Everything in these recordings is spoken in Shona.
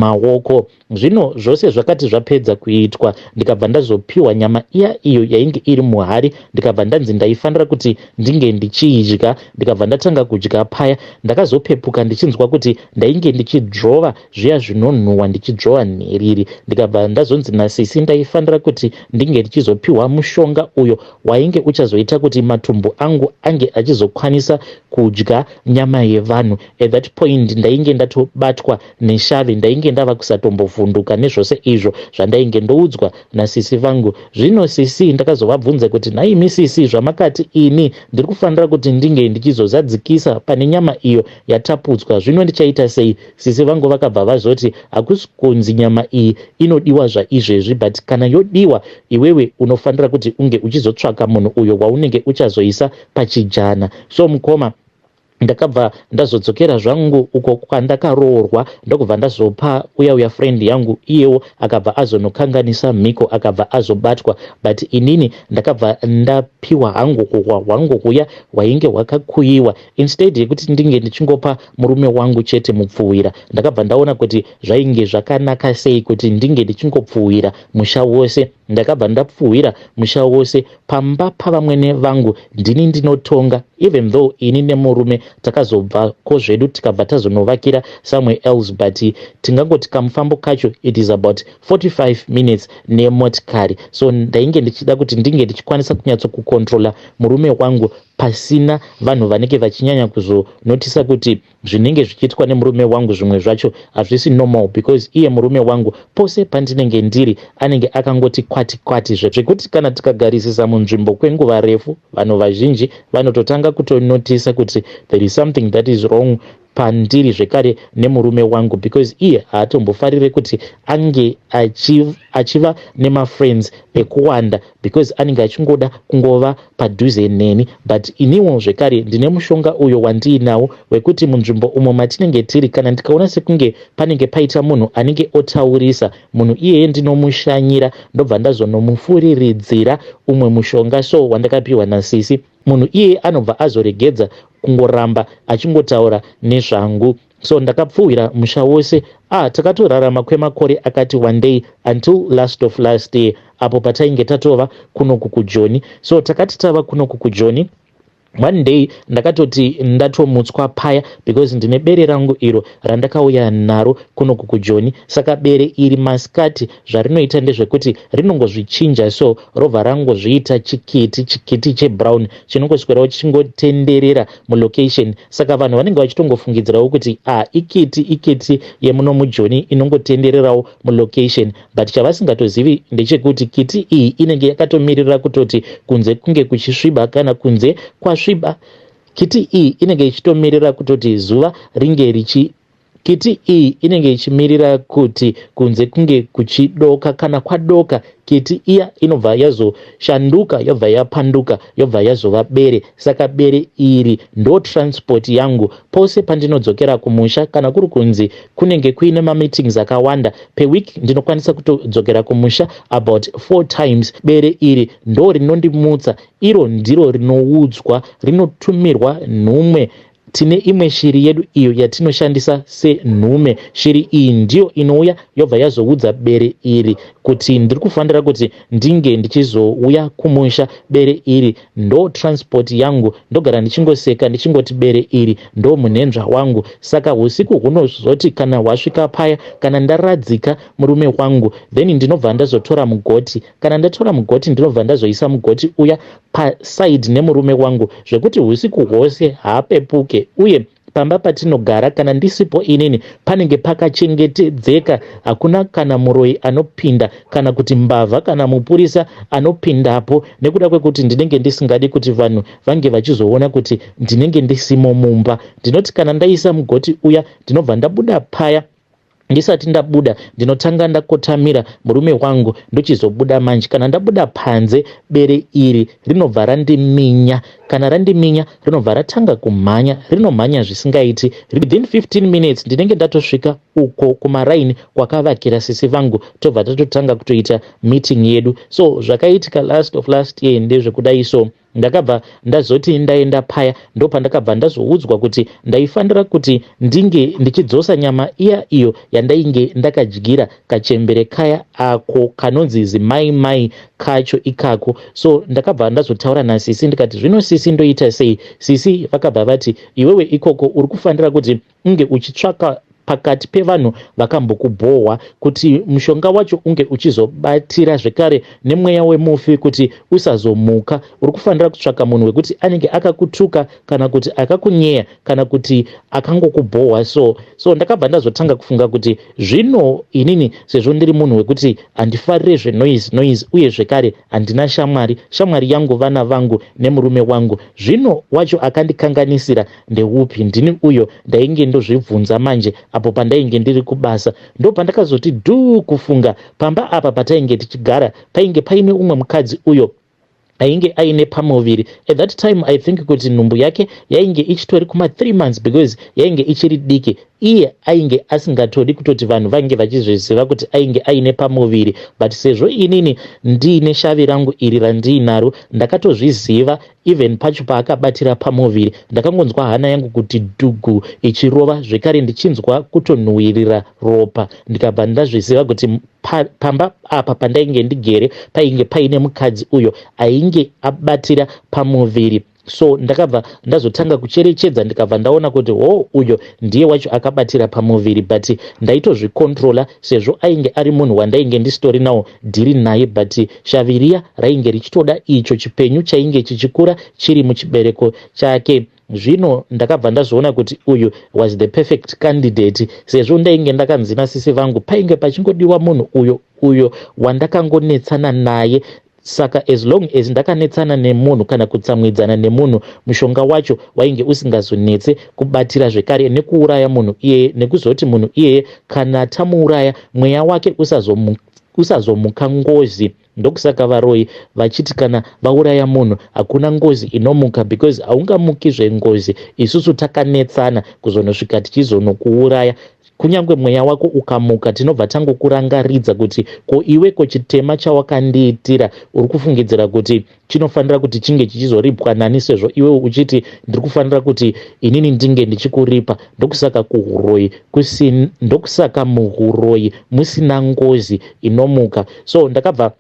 Maoko. Zvino zvose zvakati zvapedza kuitwa ndikabva ndazopiwa nyama iya iyo yainge iri muhari ndikabva ndanzi ndaifanira kuti ndinge ndichiidya ndikabva ndatanga kudya paya. Ndakazopepuka ndichinzwa kuti ndainge ndichidzvova zviya zvinonhuhwa ndichidzvova nheriri ndikabva ndazonzi nasisi ndaifanira kuti ndinge ndichizopiwa mushonga uyo wainge uchazoita kuti matumbu angu ange achizokwanisa kudya nyama yevanhu. At that point ndainge ndatobatwa neshave ndainge ndava kusatombovhunduka nezvose izvo zvandainge ndoudzwa nasisi vangu. Zvino sisi ndakazovabvunza kuti nhaimi sisi zvamakati ini ndiri kufanira kuti ndinge ndichizozadzikisa pane nyama iyo yatapudzwa zvino ndichaita sei? Sisi vangu vakabva vazoti hakusi kunzi nyama iyi inodiwa zvaizvezvi but kana yodiwa iwewe unofanira kuti unge uchizotsvaka munhu uyo waunenge uchazoisa pachijana. So mukoma ndakabva ndazodzokera zvangu uko kwandakaroorwa ndokubva ndazopa uya uya friend yangu iyewo akabva azonokanganisa mhiko akabva azobatwa but inini ndakabva ndapiwa hangu kuhwa hwangu huya hwainge hwakakuyiwa instead yekuti ndinge ndichingopa murume wangu chete mupfuwira ndakabva ndaona kuti zvainge zvakanaka sei kuti ndinge ndichingopfuwira musha wose ndakabva ndapfuhwira musha wose pamba pavamwene vangu ndini ndinotonga even though ini nemurume takazobva ko zvedu tikabva tazonovakira somewhere else but tingangoti kamufambo kacho it is about 45 minutes nemotikari so ndainge ndichida kuti ndinge ndichikwanisa kunyatsokukontrola murume wangu pasina vanhu vanenge vachinyanya kuzonotisa kuti zvinenge zvichiitwa nemurume wangu zvimwe zvacho hazvisi normal because iye murume wangu pose pandinenge ndiri anenge akangoti kwati kwati zvekuti kana tikagarisisa munzvimbo kwenguva refu vanhu vazhinji vanototanga kutonotisa kuti there is something that is wrong pandiri zvekare nemurume wangu because iye haatombofarire kuti ange achiva nemafriends ekuwanda because anenge achingoda kungova padhuze neni but iniwo zvekare ndine mushonga uyo wandiinawo wekuti munzvimbo umo matinenge tiri kana ndikaona sekunge panenge paita munhu anenge otaurisa munhu iyeye ndinomushanyira ndobva ndazonomufuriridzira umwe mushonga so wandakapiwa nasisi munhu iyeye anobva azoregedza kungoramba achingotaura nezvangu so ndakapfuhwira musha wose ah takatorarama kwemakore akati wandei until last of last year apo patainge tatova kunoku kujoni so takati tava kunoku kujoni one day ndakatoti ndatomutswa paya because ndine bere rangu iro randakauya naro kunoku kujoni saka bere iri masikati zvarinoita ndezvekuti rinongozvichinja so robva rangozviita chikiti chikiti chebrown chinongoswerawo chichingotenderera mulocation saka vanhu vanenge vachitongofungidzirawo kuti a ah, ikiti ikiti yemuno mujoni inongotendererawo mulocation but chavasingatozivi ndechekuti kiti iyi inenge yakatomirira kutoti kunze kunge kuchisviba kana kunze kwasviba kiti iyi inenge ichitomirira kutoti zuva ringe richi kiti iyi inenge ichimirira kuti kunze kunge kuchidoka kana kwadoka kiti iya inobva yazoshanduka yobva yapanduka yobva yazova bere saka bere iri ndo transport yangu pose pandinodzokera kumusha kana kuri kunzi kunenge kuine mameetings akawanda peweek ndinokwanisa kutodzokera kumusha about four times bere iri ndo rinondimutsa iro ndiro rinoudzwa rinotumirwa nhumwe Tine imwe shiri yedu iyo yatinoshandisa senhume. Shiri iyi ndiyo inouya yobva yazoudza bere iri kuti ndiri kufanira kuti ndinge ndichizouya kumusha. Bere iri ndo transport yangu, ndogara ndichingoseka ndichingoti bere iri ndo munhenzva wangu. Saka husiku hunozoti kana hwasvika paya, kana ndaradzika murume wangu then ndinobva ndazotora mugoti. Kana ndatora mugoti ndinobva ndazoisa mugoti uya paside nemurume wangu zvekuti husiku hwose haapepuke uye pamba patinogara kana ndisipo inini panenge pakachengetedzeka hakuna kana muroyi anopinda kana kuti mbavha kana mupurisa anopindapo nekuda kwekuti ndinenge ndisingadi kuti vanhu vange vachizoona kuti ndinenge ndisimo mumba ndinoti kana ndaisa mugoti uya ndinobva ndabuda paya Ndisati ndabuda ndinotanga ndakotamira murume wangu ndochizobuda manje. Kana ndabuda panze bere iri rinobva randiminya. Kana randiminya rinobva ratanga kumhanya. Rinomhanya zvisingaiti. Within 15 minutes ndinenge ndatosvika uko kumaraini kwakavakira sisi vangu tobva tatotanga kutoita meeting yedu. So zvakaitika last of last year ndezvekudai so. Ndakabva ndazoti ndaenda paya ndopandakabva ndazoudzwa kuti ndaifanira kuti ndinge ndichidzosa nyama iya iyo yandainge ndakadyira kachembere kaya ako kanonzi zimai mai kacho ikako. So ndakabva ndazotaura nasisi ndikati zvino sisi ndoita sei? Sisi vakabva vati iwewe ikoko uri kufanira kuti unge uchitsvaka pakati pevanhu vakambokubhohwa kuti mushonga wacho unge uchizobatira zvekare nemweya wemufi kuti usazomuka. Uri kufanira kutsvaka munhu wekuti anenge akakutuka kana kuti akakunyeya kana kuti akangokubhohwa. So ndakabva ndazotanga kufunga kuti zvino inini sezvo ndiri munhu wekuti handifarire zvenoise noise uye zvekare handina shamwari, shamwari yangu vana vangu nemurume wangu, zvino wacho akandikanganisira ndeupi? Ndini uyo ndainge ndozvibvunza manje apo pandainge ndiri kubasa. Ndopandakazoti dhuu kufunga pamba apa patainge tichigara painge paine umwe mukadzi uyo ainge aine pamuviri. At that time I think kuti nhumbu yake yainge ichitori kuma 3 months because yainge ichiri diki. Iye ainge asingatodi kutoti vanhu vainge vachizviziva kuti ainge aine pamuviri, but sezvo inini ndiine shavi rangu iri randiinaro, ndakatozviziva. Even pacho paakabatira pamuviri, ndakangonzwa hana yangu kuti dhugu ichirova, zvekare ndichinzwa kutonhuhwirira ropa. Ndikabva ndazviziva kuti pamba apa pandainge ndigere painge paine mukadzi uyo ainge abatira pamuviri. So ndakabva ndazotanga kucherechedza, ndikabva ndaona kuti ho, uyo ndiye wacho akabatira pamuviri, but ndaitozvikontrola sezvo ainge ari munhu wandainge ndisitori nawo dhiri naye, but shavi riya rainge richitoda icho chipenyu chainge chichikura chiri muchibereko chake. Zvino ndakabva ndazoona kuti uyu was the perfect candidate, sezvo ndainge ndakanzi nasisi vangu painge pachingodiwa munhu uyo wandakangonetsana naye. Saka as long as ndakanetsana nemunhu kana kutsamwidzana nemunhu, mushonga wacho wainge usingazonetse kubatira zvekare nekuuraya munhu iyeye, nekuzoti munhu iyeye kana tamuuraya, mweya wake usazomuka ngozi. Ndokusaka varoyi vachiti kana vauraya munhu hakuna ngozi inomuka, because haungamuki zvengozi isusu takanetsana kuzonosvika tichizonokuuraya. Kunyange mweya wako ukamuka, tinobva tangokurangaridza kuti ko iwe, ko chitema chawakandiitira uri kufungidzira kuti chinofanira kuti chinge chichizoripwa nani, sezvo iwe uchiti ndiri kufanira kuti inini ndinge ndichikuripa? Ndokusaka kuhuroyi, ndokusaka muhuroyi musina ngozi inomuka. So ndakabva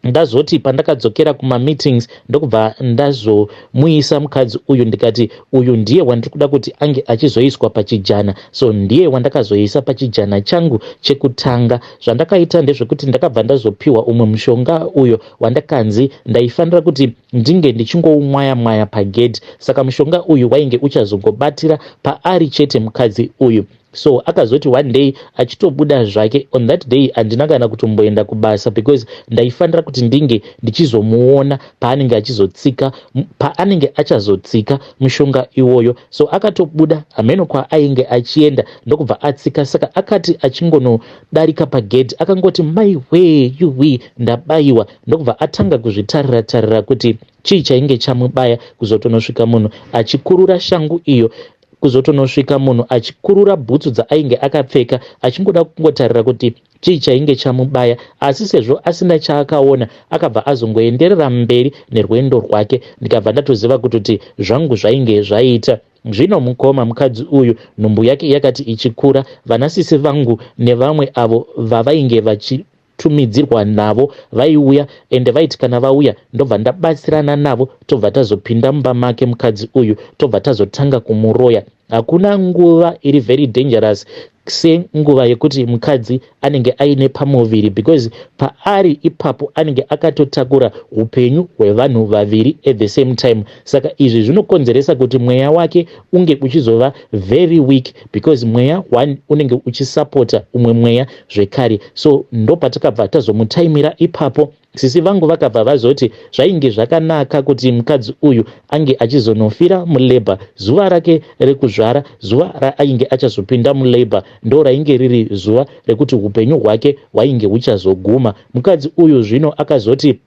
ndazoti pandakadzokera kumameetings, ndokubva ndazomuisa mukadzi uyu, ndikati uyu ndiye wandiri kuda kuti ange achizoiswa pachijana. So ndiye wandakazoisa pachijana changu chekutanga. Zvandakaita ndezvekuti ndakabva ndazopiwa umwe mushonga uyo wandakanzi ndaifanira kuti ndinge ndichingoumwaya mwaya pagedhi. Saka mushonga uyu wainge uchazongobatira paari chete mukadzi uyu. So akazoti one day achitobuda zvake, on that day handina kana kutomboenda kubasa because ndaifanira kuti ndinge ndichizomuona paanenge achizotsika, paanenge achazotsika mushonga iwoyo. So akatobuda, hameno kwaainge achienda, ndokubva atsika. Saka akati achingonodarika pagedhi, akangoti, "Maiwe, yuwi, ndabayiwa!" Ndokubva atanga kuzvitarira tarira kuti chii chainge chamubaya, kuzotonosvika munhu achikurura shangu iyo, kuzotonosvika munhu achikurura bhutsu dzaainge akapfeka, achingoda kungotarira kuti chii chainge chamubaya. Asi sezvo asina chaakaona, akabva azongoenderera mberi nerwendo rwake. Ndikabva ndatoziva kutoti zvangu zvainge zvaita. Zvino mukoma, mukadzi uyu nhumbu yake yakati ichikura, vanasisi vangu nevamwe avo vavainge vachitumidzirwa navo vaiuya, ende vaiti kana vauya, ndobva ndabatsirana navo, tobva tazopinda mumba make mukadzi uyu, tobva tazotanga kumuroya. Hakuna nguva iri very dangerous senguva yekuti mukadzi anenge aine pamuviri, because paari ipapo anenge akatotakura upenyu hwevanhu vaviri at the same time. Saka izvi zvinokonzeresa kuti mweya wake unge uchizova very weak, because mweya one unenge uchisapota umwe mweya zvekare. So ndopatakabva tazomutaimira ipapo. Sisi vangu vakabva vazoti zvainge zvakanaka kuti mukadzi uyu ange achizonofira mulabour. Zuva rake rekuzvara, zuva raainge achazopinda mulabour, ndo rainge riri zuva rekuti upenyu hwake hwainge huchazoguma. Mukadzi uyu zvino akazoti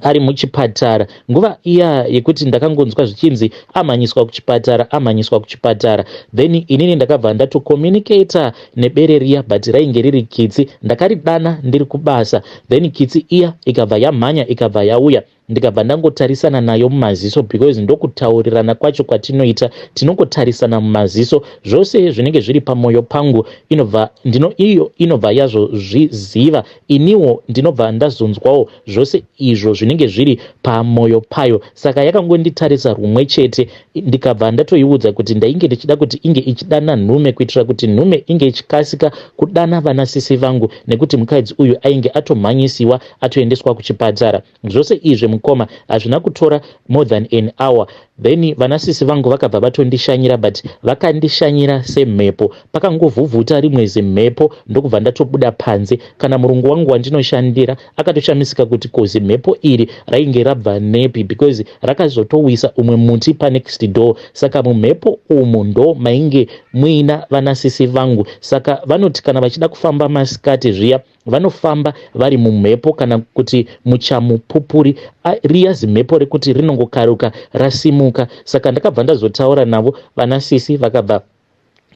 ari muchipatara, nguva iya yekuti ndakangonzwa zvichinzi amhanyiswa kuchipatara, amhanyiswa kuchipatara, then inini ndakabva ndatokommunicata nebere riya, but rainge riri kitsi. Ndakaridana ndiri kubasa, then kitsi iya ikabva yamhanya, ikabva yauya. Ndikabva ndangotarisana nayo mumaziso, because ndokutaurirana kwacho kwatinoita, tinongotarisana mumaziso. Zvose zvinenge zviri pamwoyo pangu inobva ndino iyo inobva yazozviziva, iniwo ndinobva ndazonzwawo zvose izvo zvinenge zviri pamwoyo payo. Saka yakangonditarisa rumwe chete, ndikabva ndatoiudza kuti ndainge ndichida kuti inge ichidana nhume, kuitira kuti nhume inge ichikasika kudana vanasisi vangu, nekuti mukadzi uyu ainge atomhanyisiwa atoendeswa kuchipatara. Zvose izvi, mukoma, hazvina kutora more than an hour. Then vanasisi vangu vakabva vatondishanyira, but vakandishanyira semhepo. Pakangovhuvhuta rimwe zimhepo, ndokubva ndatobuda panze. Kana murungu wangu wandinoshandira akatoshamisika kuti ko zimhepo iri rainge rabva nepi, because rakazotowisa umwe muti panext door. Saka mumhepo umu ndo mainge muina vanasisi vangu. Saka vanoti kana vachida kufamba masikati zviya, vanofamba vari mumhepo kana kuti muchamupupuri riya, zimhepo rekuti rinongokaruka rasimuka. Saka ndakabva ndazotaura navo vanasisi, vakabva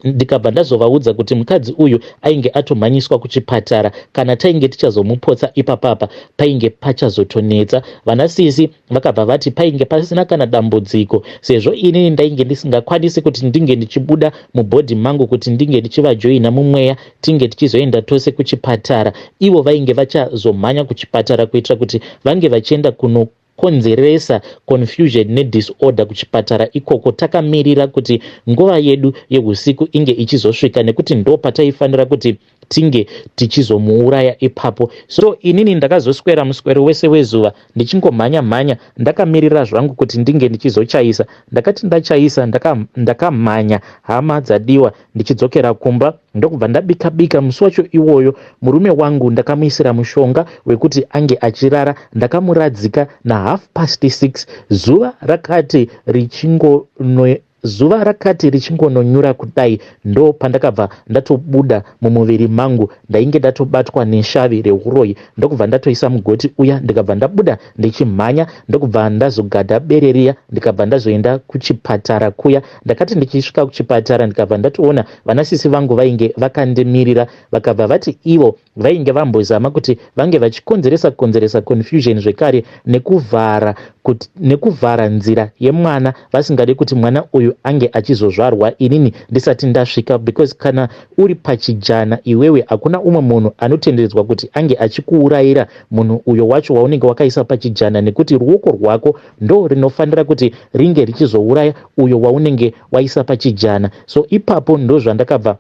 ndikabva ndazovaudza kuti mukadzi uyu ainge atomhanyiswa kuchipatara. Kana tainge tichazomupotsa ipapapa, painge pachazotonetsa. Vanasisi vakabva vati painge pasina kana dambudziko, sezvo inini ndainge ndisingakwanisi kuti ndinge ndichibuda mubody mangu kuti ndinge ndichivajoina mumweya, tinge tichizoenda tose kuchipatara. Ivo vainge vachazomhanya kuchipatara kuitira kuti vange vachienda kuno konzeresa confusion nedisorder kuchipatara ikoko, takamirira kuti nguva yedu yeusiku inge ichizosvika, nekuti ndo pataifanira kuti tinge tichizomuuraya ipapo. So inini ndakazoswera muswero wese wezuva ndichingomhanya mhanya, ndakamirira zvangu kuti ndinge ndichizochaisa. Ndakati ndachaisa, ndakamhanya, hama dzadiwa, ndichidzokera kumba, ndokubva ndabika bika. Musi wacho iwoyo murume wangu ndakamuisira mushonga wekuti ange achirara. Ndakamuradzika na6:30. Zuva rakati richingononyura kudai, ndo pandakabva ndatobuda mumuviri mangu. Ndainge ndatobatwa neshavi reuroyi, ndokubva ndatoisa mugoti uya, ndikabva ndabuda ndichimhanya, ndokubva ndazogadha bere riya, ndikabva ndazoenda kuchipatara kuya. Ndakati ndichisvika kuchipatara, ndikabva ndatoona vanasisi vangu vainge vakandimirira. Vakabva vati ivo vainge vambozama kuti vange vachikonzeresa konzeresa confusion zvekare nekuvhara nzira yemwana, vasingadi kuti mwana uyu ange achizozvarwa inini ndisati ndasvika, because kana uri pachijana iwewe, hakuna umwe munhu anotenderedzwa kuti ange achikuurayira munhu uyo wacho waunenge wakaisa pachijana, nekuti ruoko rwako ndo rinofanira kuti ringe richizouraya uyo waunenge waisa pachijana. So ipapo ndo zvandakabva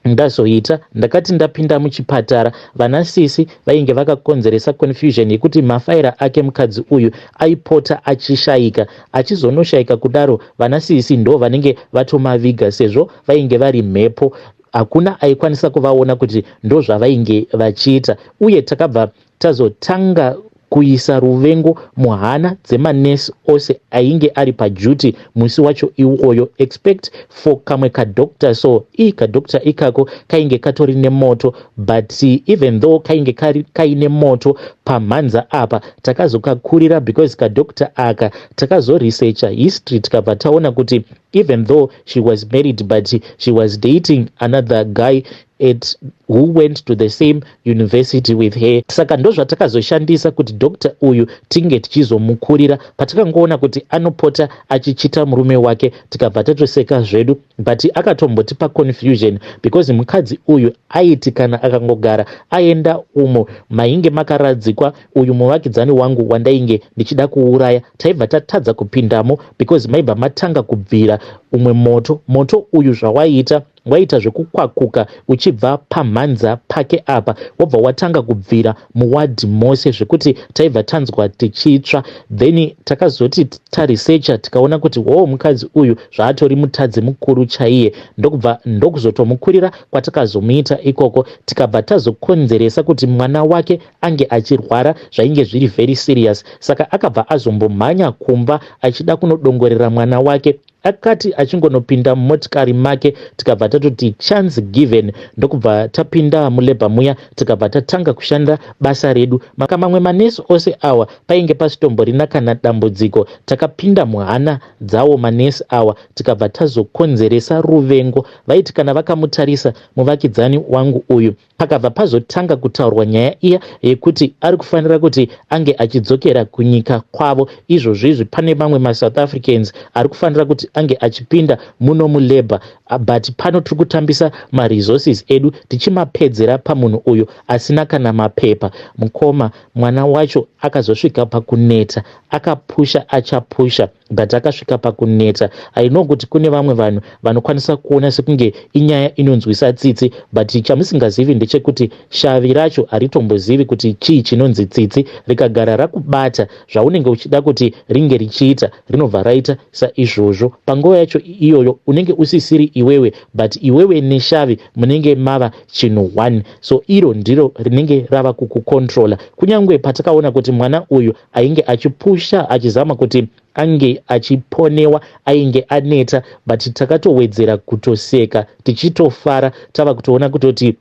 ndazoita. Ndakati ndapinda muchipatara, vanasisi vainge vakakonzeresa confusion yekuti mafaira ake mukadzi uyu aipota achishayika, achizonoshayika kudaro, vanasisi ndo vanenge vatomaviga. Sezvo vainge vari mhepo, hakuna aikwanisa kuvaona kuti ndo zvavainge vachiita. Uye takabva tazotanga kuisa ruvengo muhana dzemanesi ose ainge ari paduty musi wacho iwoyo, except for kamwe kadoctor. So ii kadoctor ikako kainge katori nemoto, but even though kainge kaine moto pamhanza apa, takazokakurira, because kadoctor aka takazoresearcha history, tikabva taona kuti even though she was married, but she was dating another guy at who went to the same university with her. Saka ndozvatakazoshandisa kuti doctor uyu tinge tichizomukurira. Patakangoona kuti anopota achichita murume wake, tikabva tatoseka zvedu. But akatombotipa confusion, because mukadzi uyu aiti kana akangogara aenda umo mainge makaradzikwa uyu muvakidzani wangu wandainge ndichida kuuraya, taibva tatadza kupindamo, because maibva matanga kubvira umwe moto. Moto uyu zvawaiita, waita zvekukwakuka uchibva pamhanza pake apa, wobva watanga kubvira muwadhi mose, zvekuti taibva tanzwa tichitsva. Then takazoti taresearcha, tikaona kuti wo mukadzi uyu zvaatori mutadzi mukuru chaiye, ndokubva ndokuzotomukurira kwatakazomuita ikoko. Tikabva tazokonzeresa kuti mwana wake ange achirwara zvainge zviri very serious. Saka akabva azombomhanya kumba achida kunodongorera mwana wake. Akati achingonopinda mumotikari make, tikabva tatoti chance given, ndokubva tapinda mulabour muya, tikabva tatanga kushanda basa redu. Mamwe manesi ose awa painge pasitomborina kana dambudziko. Takapinda muhana dzawo manesi awa, tikabva tazokonzeresa ruvengo. Vaiti kana vakamutarisa muvakidzani wangu uyu, pakabva pazotanga kutaurwa nyaya iya yekuti ari kufanira kuti ange achidzokera kunyika kwavo. Izvozvizvi pane mamwe maSouth Africans ari kufanira kuti ange achipinda muno mulabour, but pano tiri kutambisa maresources edu tichimapedzera pamunhu uyu asina kana mapepa. Mukoma, mwana wacho akazosvika pakuneta. Akapusha, achapusha, but akasvika pakuneta. I know kuti kune vamwe vanhu vanokwanisa kuona sekunge inyaya inonzwisa tsitsi, but chamusingazivi ndechekuti shavi racho haritombozivi kuti chii chinonzi tsitsi. Rikagara rakubata, zvaunenge uchida kuti ringe richiita rinobva raita saizvozvo. Panguva yacho iyoyo unenge usisiri iwewe, but iwewe neshavi munenge mava chinhu one. So iro ndiro rinenge rava kukucontrola. Kunyange patakaona kuti mwana uyu ainge achipusha achizama kuti ange achiponewa, ainge aneta, but takatowedzera kutoseka tichitofara, tava kutoona kutoti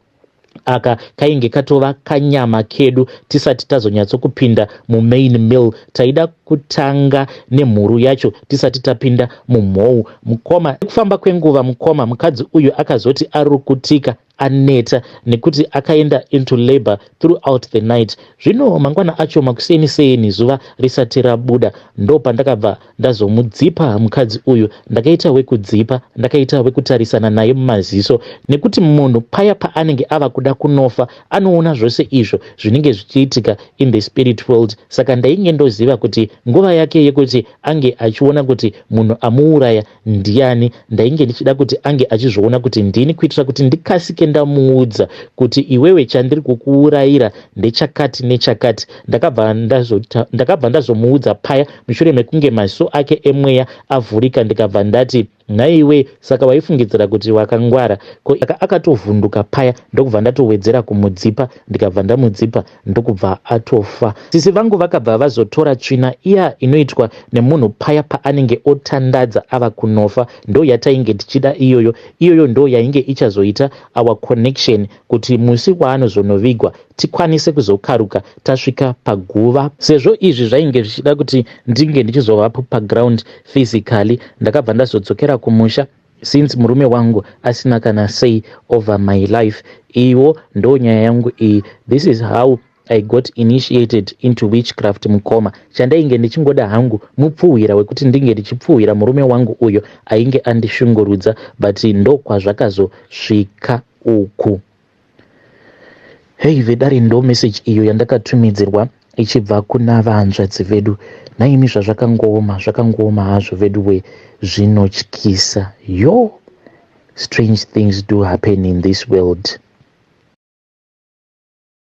aka kainge katova kanyama kedu. Tisati tazonyatsokupinda mumain meal, taida kutanga nemhuru yacho tisati tapinda mumhou. Mukoma, nekufamba kwenguva, mukoma, mukadzi uyu akazoti arukutika, aneta nekuti akaenda into labor throughout the night. Zvino mangwana acho makuseni seni, zuva risati rabuda, ndo pandakabva ndazomudzipa mukadzi uyu. Ndakaita wekudzipa, ndakaita wekutarisana naye mumaziso, nekuti munhu paya paanenge ava kuda kunofa anoona zvose izvo zvinenge zvichiitika in the spirit world. Saka ndainge ndoziva kuti nguva yake yekuti ange achiona kuti munhu amuuraya ndiani, ndainge ndichida kuti ange achizviona kuti ndini, kuitira kuti ndikasike ndamuudza kuti iwewe, chandiri kukuurayira ndechakati nechakati. Ndakabva ndazomuudza paya mushure mekunge maziso ake emweya avhurika. Ndikabva ndati, "Nhaiwe, saka waifungidzira kuti wakangwara ko?" Akatovhunduka paya, ndokubva ndatowedzera kumudzipa. Ndikabva ndamudzipa, ndokubva atofa. Sisi vangu vakabva vazotora tsvina iya inoitwa nemunhu paya paanenge otandadza ava kunofa. Ndo yatainge tichida iyoyo. Iyoyo ndo yainge ichazoita our connection kuti musi waanozonovigwa tikwanise kuzokaruka tasvika paguva. Sezvo izvi zvainge zvichida kuti ndinge ndichizovapo paground physically, ndakabva ndazodzokera kumusha, since murume wangu asina kana say over my life. Iwo ndo nyaya yangu iyi. This is how I got initiated into witchcraft. Mukoma, chandainge ndichingoda hangu mupfuhwira wekuti ndinge ndichipfuhwira murume wangu uyo ainge andishungurudza, but ndokwazvakazosvika uku. Hei vedare, ndo meseji iyo yandakatumidzirwa ichibva kuna vahanzvadzi vedu. Naimi, zvazvakangooma, zvakangooma hazvo vedu we, zvinotyisa yo. Strange things do happen in this world.